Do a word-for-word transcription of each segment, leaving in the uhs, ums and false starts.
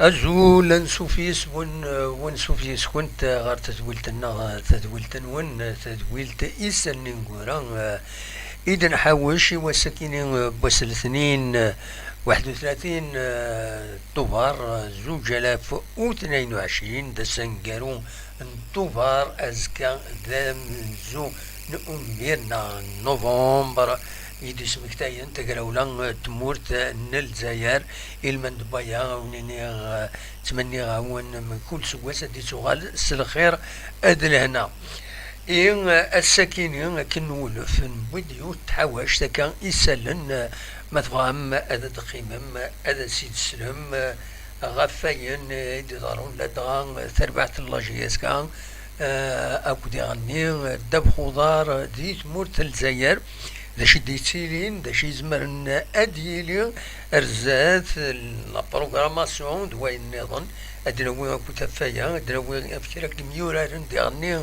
Azul, ansuf yes-wen, eh, wansuf yes-kent, eh, ɣer tedwilt-nneɣ, eh, tadwilt-nwen, eh, tadwilt Isallen Ineggura, eh, i d-nḥawec i wass-akini, eh, n wass letnin, eh, waḥed u tlatin, eh, Tubeṛ, eh, zuǧ alaf u tnayen u ɛecrin, d ass aneggaru n Tubeṛ, azekka d amenzu n unbir neɣ n Nuvember, i d-ismektayen tagrawla n tmurt n Lezzayer. Ilmend n waya, a wen-iniɣ, eh, ttmenniɣ-awen mkul seggas ad d-ittuɣal s lxir d lehna. I, eh, ass-akini akken nwulef, newwi-d yiwet n tḥawact akka isallen, eh, ma tebɣam ad d-teqqimem, ad as-id-teslem, eh, ɣef wayen, eh, i d-iḍerrun ladɣa, eh, tarbaɛt n la J S K, eh, akked iɣenni, eh, ddabex uḍar, eh, di tmurt n Lezzayer. D acu i d-yettilin, d acu i izemren ad d-yili ar zdat, la programmation d wayen nniḍen. Ad d-nawi akked ɣef waya, ad d-nawi ɣef kra n yimyuraren diɣenni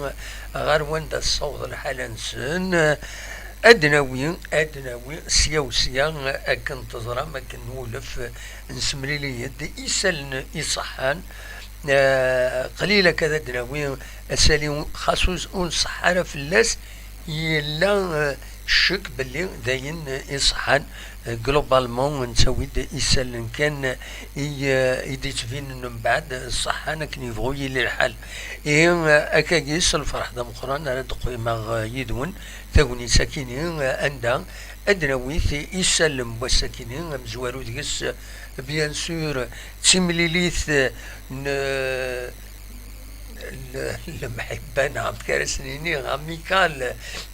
ɣer wanda tessaweḍ lḥala-nsen. Ad d-nawi, ad d-nawi sya u sya, akken teẓram, akken nwulef, nsemlili-d isallen iṣeḥḥan. Eh, qlil akka ad d-nawi asali, xas ur, ur nṣeḥḥa ara fell-as, yella, eh, ccek belli d ayen iṣeḥḥan. Eh, globalement, nettawi-d isallen kan i, eh, i d-yettbinen mbeɛd ṣeḥḥan akken yebɣu yili lḥal. Ihi, eh, akkagi s lferḥ d ameqqran ara d-qqimeɣ, eh, yid-wen tagnit-akini, eh, anda ad d-nawi isallen n wass-akini, amezwaru deg-s, eh, bien sûr, d timlilit, eh, n, l-, lemḥibba, neɣ amek ara s-nini, amical,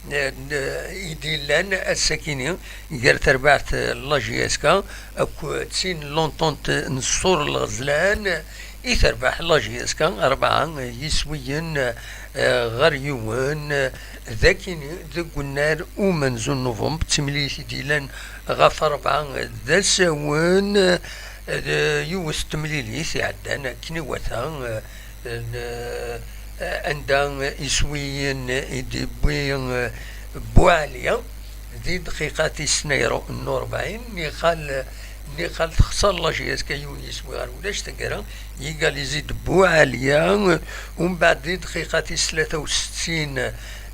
n-, n-, i d-yellan ass-akini gar terbaɛt n la J S K akked tin n l'entente n Ṣṣur Lɣezlan, i terbeḥ la J S K rebɛa yiswiyen, eh, ɣer yiwen, eh, d akini deg unnar umenzu n Nuvember, d timlilit i d-yellan ɣef rebɛa d asawen, eh, d yiwet n temlilit iɛeddan akken iwata, eh, n-, anda iswiyen i d-iwwi, eh, Buɛli di dqiqa tis snayra u rebɛin, niqal, niqal texṣer la J S K yiwen yiswi ɣer ulac, taggara yegalizi-d Buɛli, umbeɛd di dqiqa tis tlata u settin,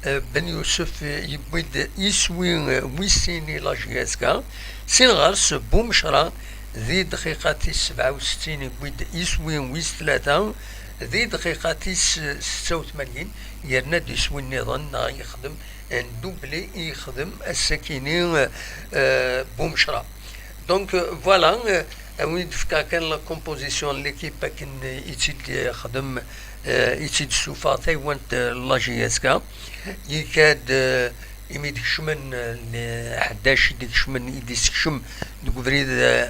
eh, Ben Yusef yewwi-d iswi, eh, wis sin i la J S K, sin ɣer-s Bumecra, di dqiqa tis sebɛa u settin yewwi-d iswi wis tlata, di dqiqa tis setta u tmanyin yerna-d iswi nniḍen neɣ yexdem un doublé i yexdem ass-akini, eh, Bumecra. Donc, eh, voilà, eh, a wen-d-fkeɣ kan la composition n l'équipe akken, eh, i tt-id-yexdem, eh, i tt-id-tessufeɣ taywant, eh, la J S K. Yekka-d, eh, imi d-kecmen, eh, ḥdac i d-ikecmen, i d-isekcem deg ubrid, eh,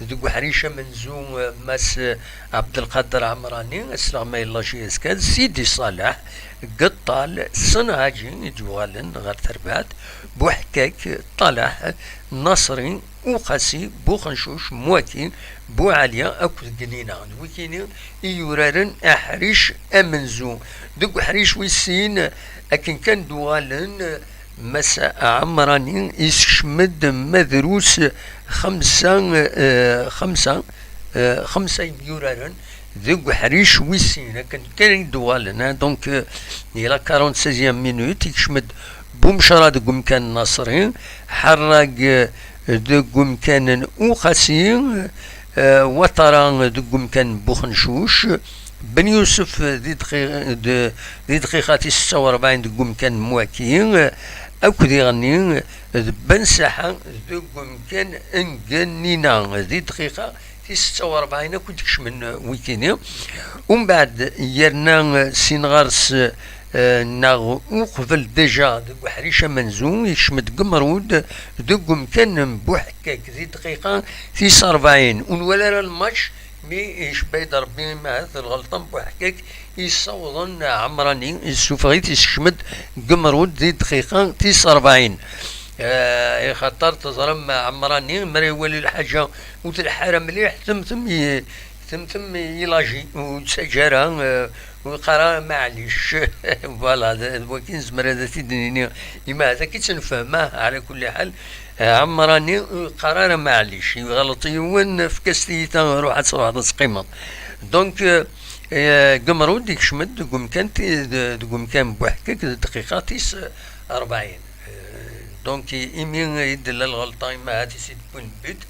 deg uḥric amenzu, eh, Mass, eh, Ɛebdelqader Ɛemrani, asleɣmay n la J S K, d Sidi Ṣaleḥ Geṭṭal Senɛaǧi i d-yuɣalen ɣer terbaɛt, Buḥkak, Ṭalaḥ, Naṣri, Uqasi, Buxencuc, Mwaki, Buɛali akked Gnina. D wikini i yuraren aḥric amenzu. Deg uḥric wis sin, akken kan d-uɣalen, Mass Ɛemrani yessekcem-d ma drus xemsa, eh, xemsa, eh, xemsa yemyuraren deg uḥric wis sin, akken kan i d-uɣalen, hein. Donc, eh, di la quarante-seizième minute, yekcem-d Bumecra deg umkan n Naṣri, Ḥerrag, eh, deg umkan n Uqasi, eh, Watara deg umkan n Buxencuc, Ben Yusef di dqi-, d-, di dqiqa tis setta u rebɛin deg umkan n Mwaki, akked iɣenni d Ben Saḥa deg umkan n Gnina di dqiqa tis setta u rebɛin akk i d-kecmen wikini. Umbeɛd yerna sin ɣer-s, eh, neɣ uqbel déjà deg uḥric amenzu, yekcem-d Gemrud deg umkan n Buḥkak di dqiqa tis rebɛin. Ur nwala ara lmatch, mi icebba-yi-d Rebbi, ma ahat d lɣelṭa n Buḥkak, yessawḍen Ɛemrani, yessufeɣ-it, yessekcem-d Gemrud di dqiqa tis rebɛin. Eh, ixaṭer teẓram Ɛemrani, mi ara iwali lḥaǧa ur telḥa ara mliḥ, temtem i, temtem i la J, ur yettaǧǧa ara, eh, ur yeqqar ara maɛlic. Voilà, d, d wakken nezmer ad t-id-nini. Ima ahat akka i tt-nefhem, ah, ɛla kulli ḥal. Ɛemrani ur yeqqar ara maɛlic, iɣelṭ yiwen, efk-as tiyita, ruḥ ad truḥeḍ ad teqqimeḍ. Donc, euh, euh, Gemrud ikcem-d deg umkan ti-, de-, deg umkan n Buḥkek, d dqiqa tis rebɛin. Euh, donc, i-, imi i d-tella lɣelṭa, imahat i s-id-wwin but,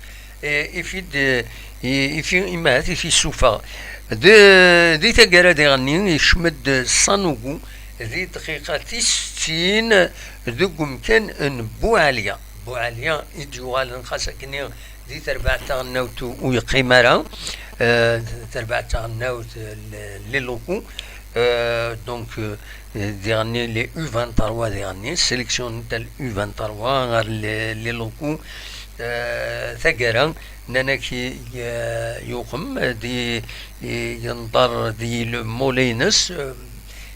euh, ifi-d, euh, i-, ifi, imahat ifi issufeɣ. De-, di taggara diɣenni, ikcem-d Sanogo di dqiqa tis settin deg umkan n Buɛalya. Buɛalya i d-yuɣalen xas akkenni di terbaɛt taɣelnawt ur yeqqim ara, euh, terbaɛt taɣelnawt, euh, les locaux. Euh, donc, euh, diɣenni les U vingt-trois diɣenni, sélection n tal U vingt-trois ɣer les, les locaux. Euh, taggara, nnan-ak i, i, yuqem, di, i, yenṭer di le mollet-ines, euh,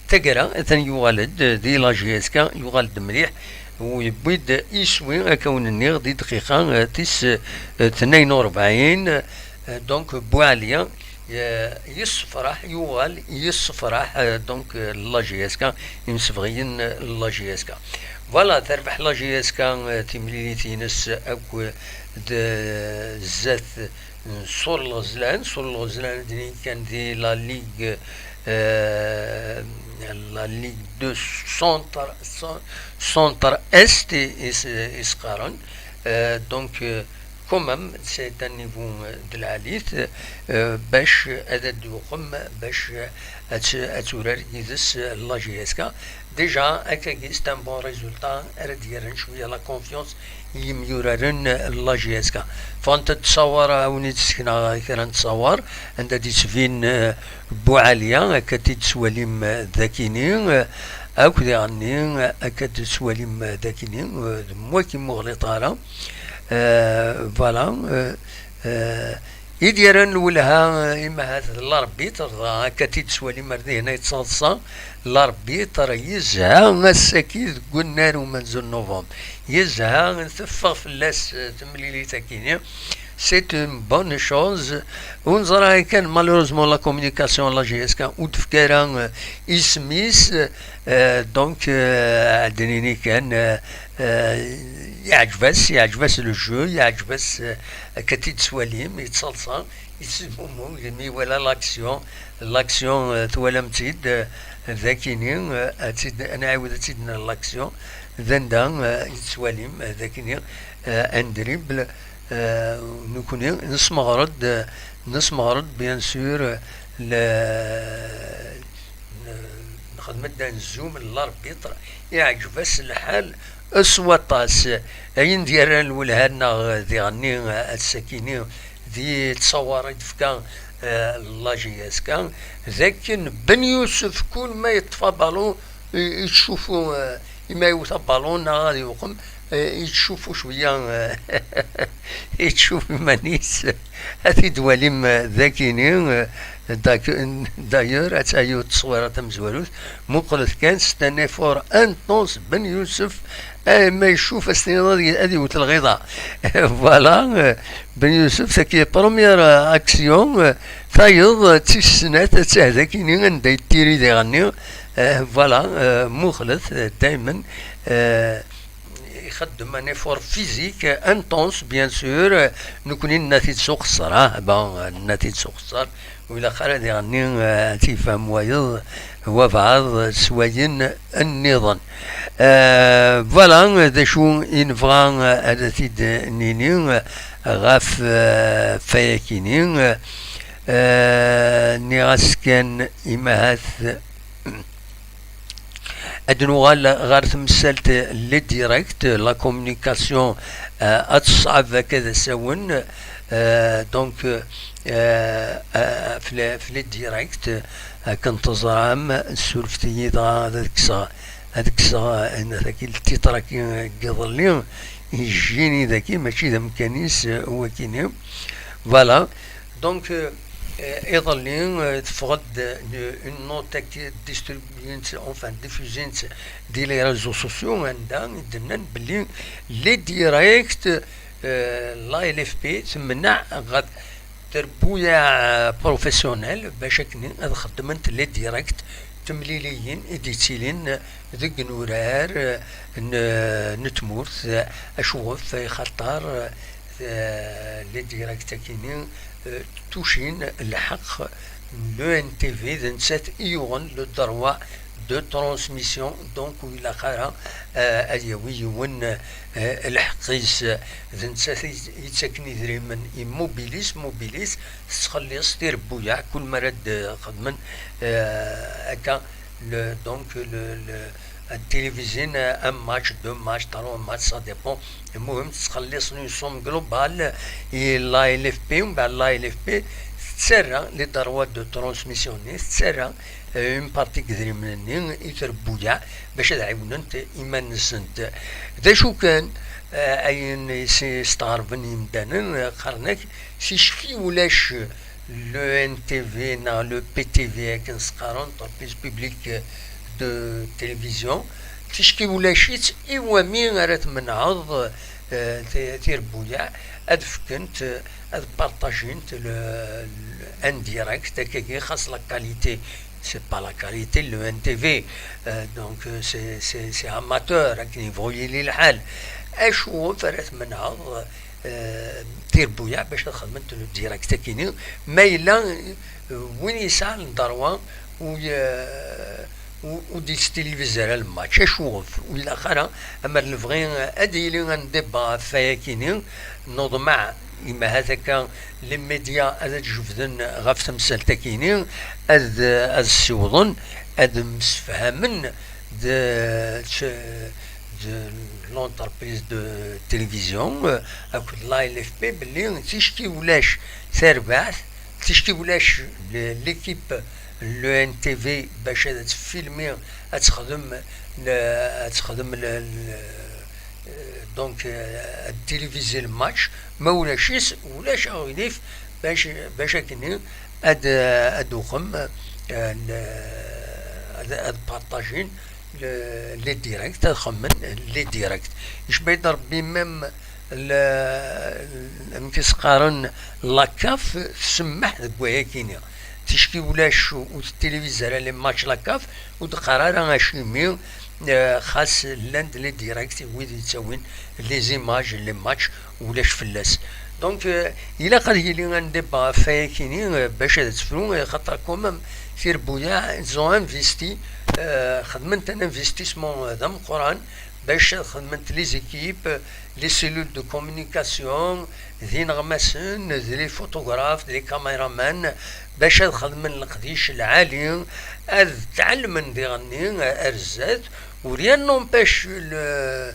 taggara, atan yuɣal-d di la J S K, yuɣal-d mliḥ, u yewwi-d iswi, akka wen-nniɣ, di dqiqa, euh, tis, euh, tnayen u rebɛin, euh, donc, Buɛalya, euh, yessefraḥ, yuɣal yessefraḥ, euh, donc, euh, la J S K, imsebɣiyen, euh, la J S K. Voilà, terbeḥ la J S K, euh, timlilit-ines akk, euh, d, zdat n Sur Lɣezlan. Sur Lɣezlan d nini kan di la Ligue, euh, la Ligue de Centre, Centre Est i, i s-, i s-qqaren. Euh, donc, euh, quand même, c'est un niveau, euh, de la élite, euh, bac ad d-yuqem, bac ad t-, ad turar yid-s, euh, la J S K. Déjà, akkagi, c'est un bon résultat, ara d-yerren cwiya la confiance i yimyuraren n la J S K. Ffɣent-d ttṣawar, a wen-id-sekneɣ kra n ttṣawar, anda d-yettbin, euh, Buɛalya, akka t-id-tettwalim, euh, dakini, euh, akk diɣenni, euh, akka t-id-tettwalim, euh, dakini, euh, d mwaki muɣliṭ ara. Euh, voilà, euh, euh, i d-yerran lwelha, euh, imahat d l'arbitre, dɣa akka t-id-tettwalim ar dihin ay ttaḍsa, l'arbitre yezha ass-agi deg unnar umenzu n novembre. Yezha, teffeɣ fell-as, euh, temlilit-agi-nni. C'est une bonne chose. Ur neẓra kan, malheureusement, la communication, la J S K, ur d-tefka ara, euh, isem-is, euh, donc, euh, ad d-nini kan, euh, euh, yeɛǧeb-as, yeɛǧeb-as le jeu, yeɛǧeb-as, euh, akka t-id-tettwalim, yettaḍsa, yettezmumug, mi iwala l'action, l'action, euh, twalam-tt-id, euh, dakini, euh, ad tt-id, ad nɛiwed ad tt-id-nerr l'action, d anda, euh, i tettwalim, euh, dakini, euh, un dribble, euh, nekni nesmeɣred, nesmeɣred, bien sûr, le, nexdem-d anzum n l'arbitre, iɛǧeb-as lḥal s waṭas. Ayen d-yerran lwelha-nneɣ diɣenni, ass-akini, di ttṣawar i d-tefka, euh, la J S K, d akken Ben Yusef, kul ma yeṭṭef abalun, i-, yettcufu, euh, imi yewwet abalun neɣ ad yuqem, euh, yettcufu cwiya, euh, yettcufu iman-is. Ad t-id-twalim, euh, dakini, euh, dak-, d'ailleurs, ad tayu tteswira tamezwarut, muqlet kan, c'est un effort intense, Ben Yusef, eh, ma yecuf, ad s-tiniḍ ad y-, ad yewwet lɣiḍa. Voilà, euh, Ben Yusef, tagi première, euh, action, euh, tayeḍ, euh, d tis snat, ad tah dakini, anda yettiri diɣenni, euh, voilà, euh, muqlet, euh, daymen, euh, ixeddem un effort physique, euh, intense, bien sûr, euh, nekni nenna-t-id s uqeṣṣer, ah, bon, euh, nenna-t-id s uqeṣṣer, ur ilaq ara diɣenni, euh, ad t-yefhem wayeḍ, wabɛaḍ, euh, s wayen nniḍen. Euh, voilà, euh, d acu i nebɣa, euh, ad t-id-nini, euh, ɣef, euh, fayakini, euh, euh, nniɣ-as kan imahat, ad nuɣal ɣer temsalt les directs, la communication, euh, ad teṣɛeb akka d asawen, euh, donc, euh, euh, ɣef les, ɣef les directs, akken teẓram, surfet-iyi dɣa ad kkseɣ, ad kkseɣ, euh, tagi, le titre-agi n yiḍelli, yejjini dagi, mačči d amkan-is, euh, wakini. Voilà. Donc, euh, euh, iḍelli, euh, teffeɣ-d, euh, une note distribuée, enfin, diffusée di les réseaux sociaux, anda i d-nnan belli les directs, euh, la L F P temneɛ ɣef, trebbuyaɛ professionnel bac akken ad xeddment les directs, temliliyin i d-yettilin deg inurar n, n tmurt. Acuɣef? Axaṭer, eh, les directs akini, eh, tucin lḥeqq n l'O N T V, d nettat i yuɣen le droit de transmission, donc ur ilaq ara, eh, ad yawi yiwen, eh, lḥeqq-is. D nettat i yettaken idrimen i Mobilis. Mobilis tettxelliṣ tirebbuyaɛ kul mi ara d-xedmen, eh, akka, le, donc, le, le, ad télévisé un match, deux matchs, trois matchs, ça dépend. Lmuhim, tettxelliṣ une somme globale i la L F P, umbeɛd la L F P tettarra les droits de transmission-nni, tettarra, euh, une partie n yidrimen-nni i trebbuyaɛ bac ad ɛiwnent iman-nsent. D acu kan, euh, ayen i s-, steɣrben yimdanen, euh, qqaren-ak, ticki ulac l'O N T V neɣ le P T V akken s-qqaren, entreprise publique de télévision, ticki ulac-itt, i wami ara tmenɛeḍ, euh, ti-, tirebbuyaɛ ad fkent, euh, ad partajint le, le, en direct, akkagi xas la qualité, c'est pas la qualité, le N T V, euh, donc, euh, c'est, c'est, c'est amateur, akken yebɣu yili lḥal. Acuɣef ara tmenɛeḍ, euh, tirebbuyaɛ bac ad xedment le direct akini, ma yella, euh, win yesɛan le droit ur, euh, ur, ur d-yettiliviz ara le match? Acuɣef? Ur ilaq ara, amer nebɣi ad yili un débat ɣef wayakini, neḍmeɛ imahat akka les médias ad d-jebden ɣef temsalt akini, ad, ad ssiwḍen, ad msefhamen d, d, d l'entreprise de télévision, euh, akked la L F P, belli ticki ulac tarbaɛt, ticki ulac le, l'équipe, l'O N T V, bac ad tfilmi, ad texdem le, ad texdem le, le, euh, donc, euh, ad télévisé le match, ma ulac-it, ulac aɣilif bac, bac akkenni ad, ad uxem, euh, le, ad, ad partajin le, les directs, ad xemmen les directs. Icba-yi-d Rebbi même le, amek i s-qqaren, la CAF tsemmeḥ deg wayakini. Ticki ulac ur tettiliviz ara les matchs la CAF, ur d-qqar ara acimi, euh, xas llan-d les directs i wid yettawin les images, les matchs, ulac fell-as. Donc, euh, ilaq ad yili un débat ɣef wayakini, euh, bac ad tefru, euh, xaṭer quand même, tirebbuyaɛ, ils ont investi, euh, xedment un investissement, euh, d ameqqran, bac ad xedment les équipes, les cellules de communication, d ineɣmasen, d les photographes, d les caméramans, bac ad xedmen leqdic lɛali, ad tɛelmen diɣenni ar zdat, u rien n'empêche le,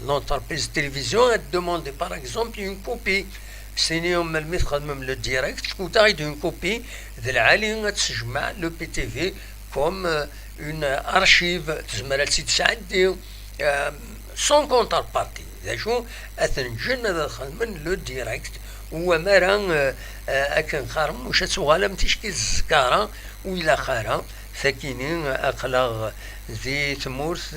l'entreprise de télévision ad demander par exemple une copie. Sini melmi txedmem le direct, tfut-aɣ-id une copie, d lɛali ad tessejmeɛ le P T V comme, euh, une archive, tezmer ad tt-id-tesɛeddi, euh, sans contrepartie. D acu, ad ten-ǧǧen ad xedmen le direct, u amara, euh, euh, akken qqaren, muc ad tuɣal am ticki tezkara, ur ilaq ara. Takini, aql-aɣ di tmurt,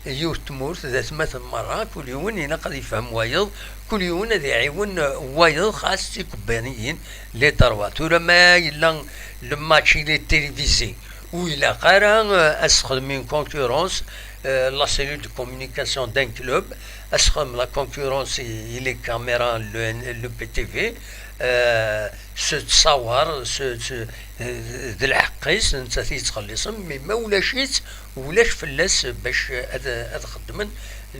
yiwet tmurt, d atmaten merra, kul yiwen ilaq ad yefhem wayeḍ, kul yiwen ad iɛiwen wayeḍ, xas d tikebbirin, les droits. Tura ma yella le match il est télévisé, ur ilaq ara, euh, ad sexdem une concurrence, euh, la cellule de communication d'un club, ad sexdem la concurrence i, i les caméras, le, le P T V, euh, s ttṣawar, s, s, euh, d lḥeqq-is, nettat i yettxelliṣen, mais ma ulac-itt, ulac fell-as bac ad, ad xeddmen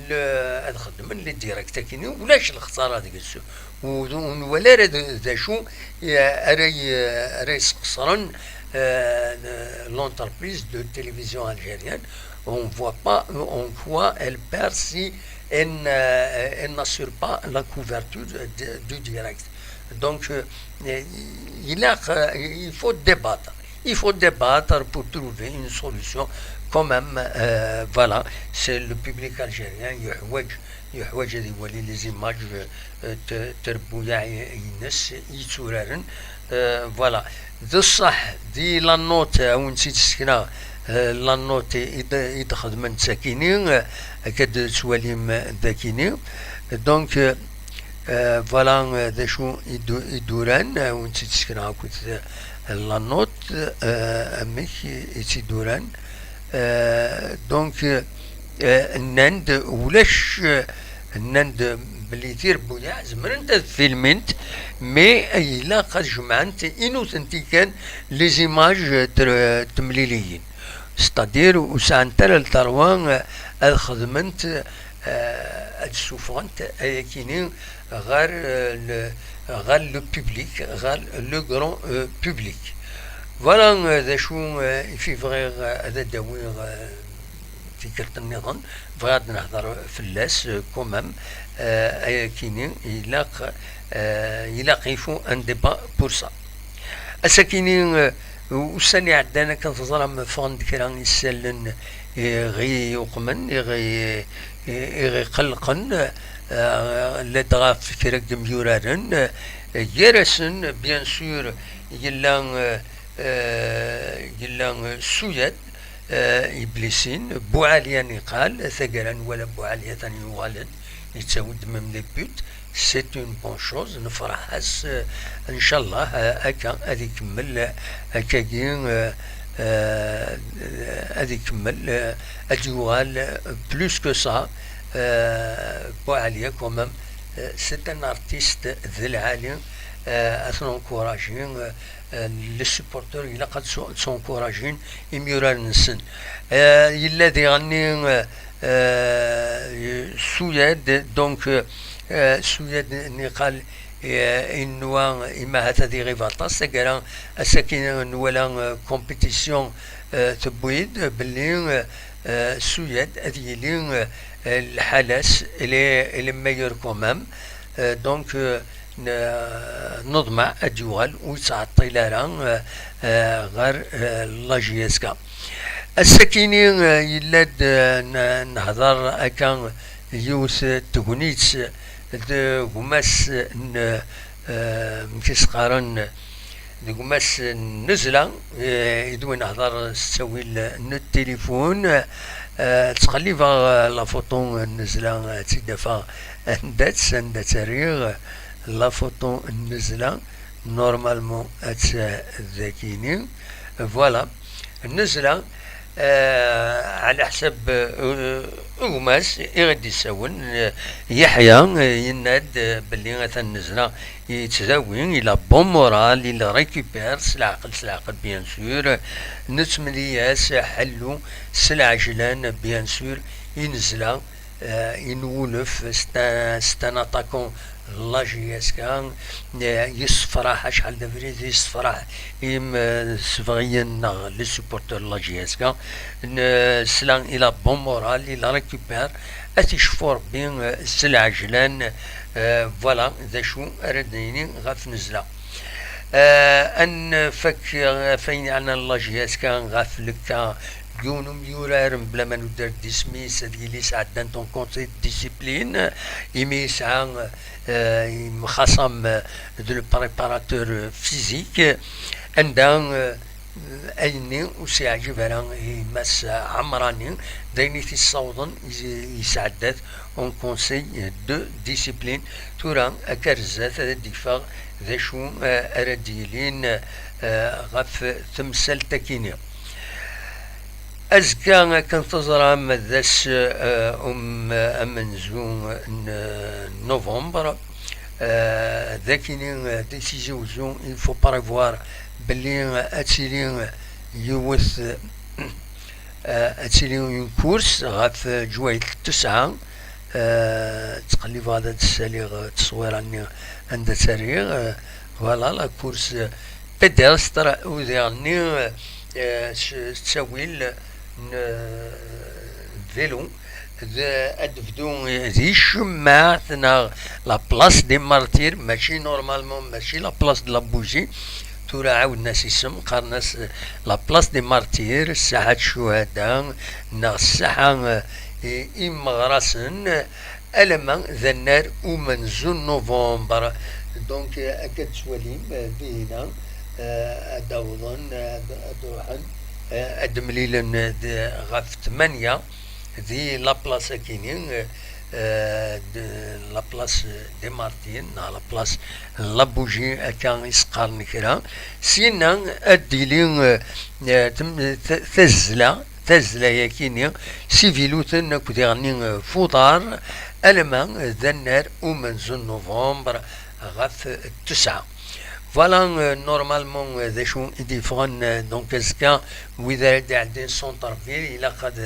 le, ad xeddmen les directs akini, ulac lexsara deg-s. Ur, ur nwala ara d, d acu, eh, ara y-, ara yesqeṣren, eh, l'entreprise de télévision algérienne. On voit pas en quoi elle perd si elle, n-, elle n'assure pas la couverture de, du direct. Donc, euh, ilaq, euh, il faut débattre. Il faut débattre pour trouver une solution quand même. Euh, voilà, c'est le public algérien, yeḥwaǧ, yeḥwaǧ ad iwali les images, euh, t-, trebbuyaɛ-ines yetturaren. Euh, voilà. D ṣṣeḥ, di la note, a wen-tt-id-ssekneɣ, euh, la note i d-, i d-xedmen d takini, euh, akka d-tettwalim d akini. Donc, euh, Euh, voilà, euh, d acu i d-, i d-uran, euh, ur tt-id-sekneɣ akked, euh, la note, euh, amek i tt-id-uran. Euh, donc, euh, nnan-d ulac, euh, nnan-d belli tirebbuyaɛ zemrent ad filmint, mais ilaq ad jemɛent i nutenti kan les images, euh, tre-, temliliyin. C'est-à-dire, ur sɛant ara le droit, euh, ad xedment, euh, ad ssufɣent ayakini ɣer, euh, le, ɣer le public, ɣer le grand, euh, public. Voilà, euh, d acu, euh, i fi bɣiɣ, euh, ad d-awiɣ, euh, tikkelt nniḍen, bɣiɣ ad nehḍer fell-as, euh, quand même, euh, ayakini ilaq, euh, ilaq, il faut un débat pour ça. Ass-akini, eh, ussan iɛeddan, akken teẓram, ffɣen-d kra isallen i ɣ-, i uqmen, i ɣ-, i, i ɣ-iqellqen, eh, ladɣa ɣef kra n yimyuraren, eh, gar-asen, bien sûr, yella, eh, eh, yella, eh, Suyad, eh, Iblisin, Buɛali Aniqal, taggara nwala Buɛali atan yuɣal-d, yettawi-d même les buts, c'est une bonne chose, nefreḥ-as, eh, ncallah, eh, akka ad ikemmel, eh, akkagi, eh, eh, ad ikemmel, eh, ad yuɣal, eh, plus que ça, eh, Buɛali quand même, eh, c'est un artiste d lɛali, eh, ad t-nencouragi, eh, eh, les supporters ilaq ad tt-, ad tt-encouragin imyurar-nsen. Eh, yella diɣenni, eh, eh, Suyad, donc, eh, Suyad niqal, eh, inwa imahat ad iɣib aṭas, taggara ass-agi nwala, eh, compétition, eh, tewwi-d belli, eh, eh, Suyad ad yili, eh, lḥal-as, il est, il est meilleur quand même. Eh, donc, eh, n-, neḍmeɛ ad yuɣal ur yettɛeṭṭil ara, eh, eh, ɣer, eh, la J S K. Ass-akini, eh, yella-d, eh, n-, nehḍer akka yiwet tegnit d gma-s n, eh, amek i s-qqaren, d gma-s n Nnezla, eh, i d-win nehḍer s ttawil n tilifun. Eh, ttqellibeɣ, eh, la photo n Nnezla, eh, ad tt-id-afeɣ anda-tt, anda-tt-rriɣ. La photo n Nnezla, normalement, ad tt-, dagini. Voilà. Nnezla, eh, ɛla ḥsab, eh, gma-s i ɣ-d-issawen, eh, Yeḥya, eh, yenna-d, eh, belli atan Nnezla yettdawi, il a bon moral, il récupère s leɛqel, s leɛqel, bien sûr. Nettemli-as ḥellu s lɛejlan, bien sûr, i Nnezla, eh, i nwulef, c'est un, c'est un attaquant n la J S K, eh, yessefraḥ acḥal d abrid, yessefraḥ imsebɣiyen neɣ les supporters n la J S K. N-, sla, il a bon moral, il récupère, ad t-icfu Rebbi, eh, s lɛejlan, eh, voilà, d acu ara d-nini ɣef Nnezla. Eh, ad nfak, eh, ɣef ayen yeɛnan la J S K, ɣef le cas n yiwen umyurar, mebla ma nudder-d isem-is, ad yili sɛeddan-t en conseil de discipline, imi yesɛa, eh, yemxaṣam, eh, d le préparateur physique, anda, eh, ayenni ur s-yeɛǧib ara i Mass Ɛemrani, d ayen i t-issawḍen i, yesɛedda-t en conseil de discipline. Tura, akka ar zdat, ad d-yeffeɣ d acu, eh, ara d-yilin, eh, ɣef temsalt-akini. Azekka, akken teẓram, d ass, eh, um, amenzu n, eh, novembre. Eh, d akini, eh, di Tizi Wezzu, il faut prévoir belli, eh, ad tili yiwet, eh, ad tili une course ɣef, eh, ǧwayet tesɛa. Eh, ttqellibeɣ ad d-ssaliɣ, eh, tteswira-nni anda tt-rriɣ. Eh, voilà, la course, eh, pédestre, udiɣ-nni, eh, s, s ttawil n, eh, vélo. D, ad d-bdu di Cemmaɛt neɣ la place des martyrs, mačči normalement, mačči la place de la bougie. Tura ɛawden-as isem, qqaren-as la place des martyrs, ssaḥa n ccuhada, neɣ ssaḥa, eh, i imeɣrasen, alamma d annar umenzu n novembre. Donc, eh, akka d-tettwalim, eh, dihina, eh, ad d-awḍen, eh, ad, ad ruḥen, eh, ad d-mlilen, eh, d, ɣef tmanya di la place-akini, eh, euh, de la place des Martyrs, neɣ la place n la Bougie, akka i s-qqaren kra. Syenna ad d-tili, euh, euh, tem- t- tazzla, tazzla-yakini, s iviluten akked iɣenni, euh, f uḍar, alamma d annar umenzu n novembre ɣef ttesɛa. Voilà, euh, normalement, euh, d acu i d-yeffɣen, euh, donc azekka, wid ara d-iɛeddin centre-ville, ilaq ad,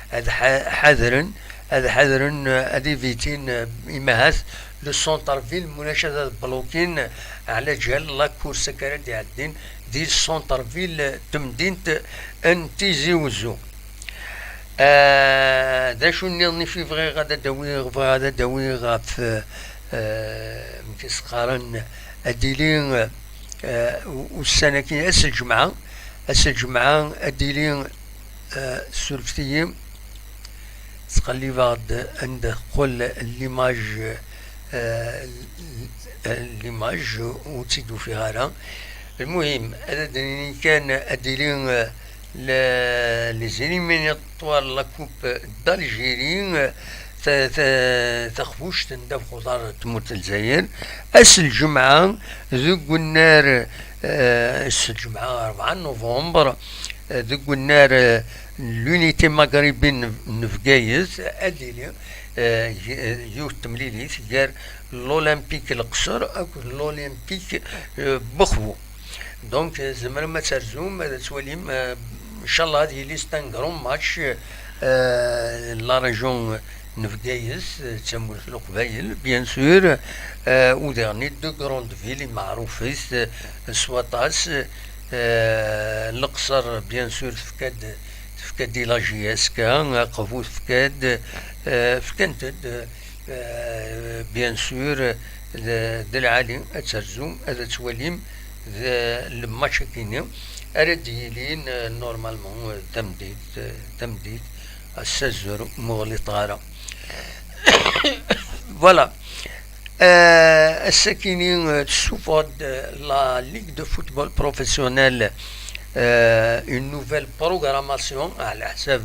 ad ḥa- ḥadren, ad ḥadren, euh, ad ivitin, euh, imahat le centre-ville, mulac ad, ad blokin, euh, ɛla ǧal la course akka ara d-iɛeddin di centre-ville, euh, temdint n Tizi Uzzu. Euh, d acu nniḍen i fi bɣiɣ ad d-awiɣ, bɣiɣ ad d-awiɣ ɣef, euh, euh, amek i s-qqaren, ad d-yili, euh, ussan-agi, ass n lǧemɛa, ass n lǧemɛa ad d-yili, euh, surfet-iyi, ttqellibeɣ-d anda teqqel l'image, euh, l'image ur tt-id-ufiɣ ara. Lmuhim, ad d-nini kan ad d-yili, euh, le- les éliminatoires de la Coupe d'Algérie, euh, ta- ta- taxbuct n ddabex uḍar n tmurt n Lezzayer, ass n lǧemɛa deg unnar, euh, ass n lǧemɛa rebɛa novembre, euh, deg unnar, euh, l'Unité Maghrébine n Bgayet, ad d-yili, euh, y- yiwet temlilit gar l'Olympique Leqser akked l'Olympique, euh, Bexbu. Donc, euh, tzemrem ad terzum, ad twalim, euh, inchallah, ad yili c'est un grand match, euh, la région n Bgayet, euh, d tamurt n Leqbayel, bien sûr, euh, u diɣen deux grandes villes imeɛrufit, euh, s waṭas, euh, Leqser, bien sûr, tefka-d, tefka-d i la J S K, Aqbu tefka-d, euh, fkant-d, euh, bien sûr, d, d lɛali ad terzum, ad twalim d le match-agi-nni ara d-yilin, euh, normalement, euh, tameddit, euh, tameddit, ass-a azur, ur ɣliṭeɣ ara. Voilà. Euh, ass-agi-nni, euh, tessuffeɣ-d, euh, la Ligue de football professionnel, euh, une nouvelle programmation, ɛla ḥsab,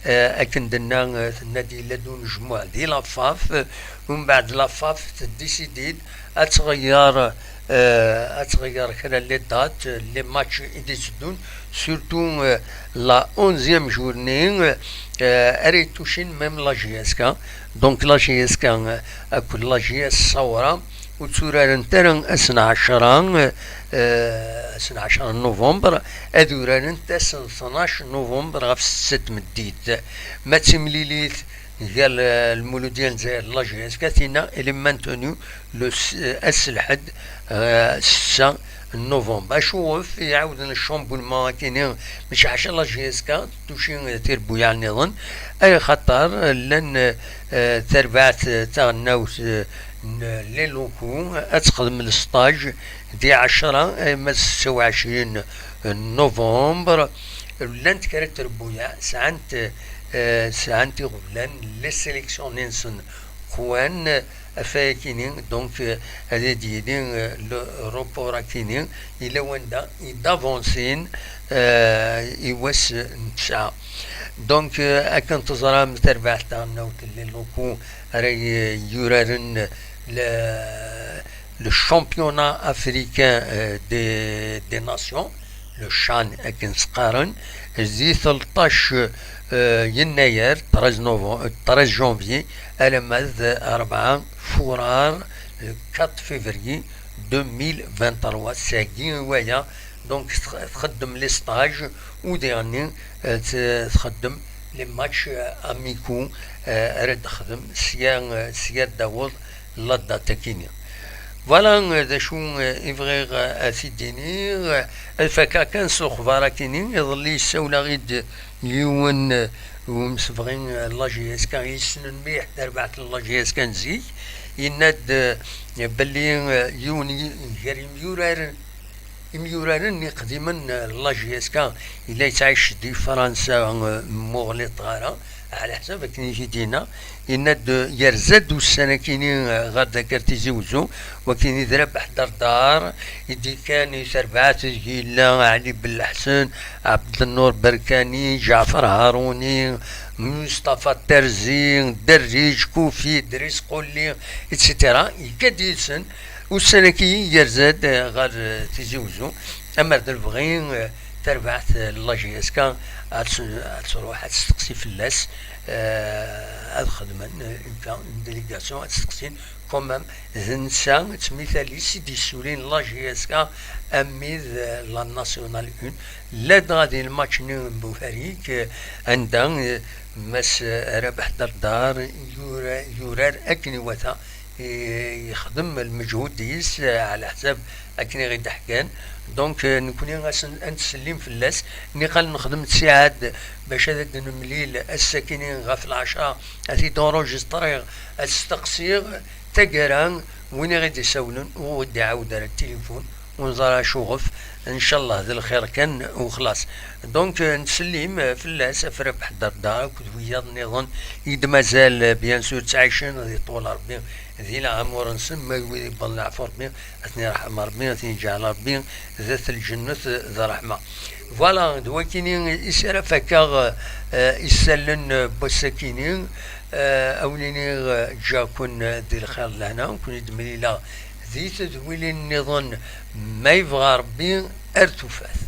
euh, akken d-tenna, euh, tenna-d yella-d unejmuɛ di la FAF, euh, umbeɛd la FAF teddisidi-d ad tɣeyyer, euh, ad tɣeyyer kra les dates, les matchs i d-iteddun, surtout, euh, la onzième journée, euh, ara yettucin même la J S K. Donc la J S K, euh, akked la J S Saoura ur tturarent ara ass n ɛecra, euh, ass n ɛecra n novembre, ad urarent ass n tnac novembre ɣef setta tmeddit. Ma d timlilit gar, euh, Lmuludya n Lezzayer d la J S K, tinna elle est maintenue le s-, euh, ass n lḥedd, euh, setta n novembre. Acuɣef i ɛawden le chamboulement-agi-nni, mačči ḥaca la J S K, tuci tirebbuyaɛ nniḍen, axaṭer llan, eh, tarbaɛt, eh, taɣelnawt, eh, n les locaux ad texdem le stage di ɛecra arma d setta u ɛecrin novembre. Llant kra n trebbuyaɛ, sɛant, eh, sɛant iɣeblan, les sélections-nsen qwan, ɣef wayakini, donc, euh, ad d-yili, euh, le report-akini, yella wanda i d-avansin, euh, i wass n tesɛa. Donc, euh, akken teẓram, tarbaɛt taɣelnawt n les locaux ara y-, yuraren le, le championnat africain, euh, des, des nations, le CHAN akken s-qqaren, di tleṭṭac, euh, yennayer, treize novembre, treize janvier, alamma d rebɛa furar, le quatre février deux mille vingt-trois. Sagi i waya, donc, tx-, txeddem les stages, u diɣenni, euh, t-, txeddem les matchs, euh, amicaux, euh, ara d-texdem sya, euh, sya d-taweḍ la date-akini. Voilà, euh, d acu, euh, i bɣiɣ, euh, ad t-id-iniɣ. Euh, ad fakkeɣ kan s uxbar-akini. Iḍelli, yessawel-aɣ-id yiwen, euh, umsebɣi, euh, n la J S K, yessnen mliḥ tarbaɛt n la J S K n zik. Yenna-d, euh, belli, euh, yiwen y-, gar yimyuraren imyuraren iqdimen n la J S K, yella yettɛic di Fransa, eh, muɣliṭ ara, ɛla ḥsab akken i k-id-yenna, yenna-d, eh, yerza-d ussan-akini, eh, ɣer Dakar Tizi Uzzu, wakini d Rabeḥ Dardar, i d-ikkan i terbaɛt, yella Ɛli Belleḥsen, Ɛebdennur Berkani, Ǧaɛfer Haruni, Mustafa Terzi, Derriǧ, Kufi, Dris Qulli, et cetera. Yekka-d yid-sen. Ussan-agi yerza-d, eh, ɣer, eh, Tizi Uzzu, amer d lebɣi, eh, tarbaɛt, eh, n la J S K ad s-, ad truḥ ad testeqsi fell-as, eh, ad xedmen, eh, une délégation ad steqsin quand même, d netta d tmital-is i d-yessulin la J S K armi d, eh, la Nationale un, ladɣa di lmatch-nni n Buharik, eh, anda, eh, Mass, eh, Rabeḥ Dardar yura-, yurar akken iwata, i-, yexdem lmeǧhud-is, eh, ɛla ḥsab akken i ɣ-d-ḥkan. Donc, eh, nekni ad s-, ad nettsellim fell-as. Niqal nexdem ttiɛad bac ad d-nemlil ass-akini ɣef lɛecṛa, ad t-id-enregistriɣ, ad steqsiɣ taggara win i ɣ-d-isawlen, ur ɣ-d-iɛawed ara tilifun, ur neẓri acuɣef, ncallah d lxir kan u xlaṣ. Donc, eh, nettsellim, eh, fell-as, ɣef Rabeḥ Dardar akked wiyaḍ nniḍen i d-mazal, eh, bien sûr, ttɛicen di ṭṭul Rebbi di leɛmur-nsen, ma d wid yewwḍen leɛfu Rebbi, ad ten-yerḥem Rebbi, ad ten-yeǧɛel Rebbi d at lǧennet d ṛṛeḥma. Voilà, d wakini i s ara fakkeɣ, eh, isallen n wass-akini, eh, a wen-iniɣ, eh, ǧǧiɣ-ken di lxir d lehna, ken-id-mlileɣ di tedwilin nniḍen, ma yebɣa Rebbi, ar tufat.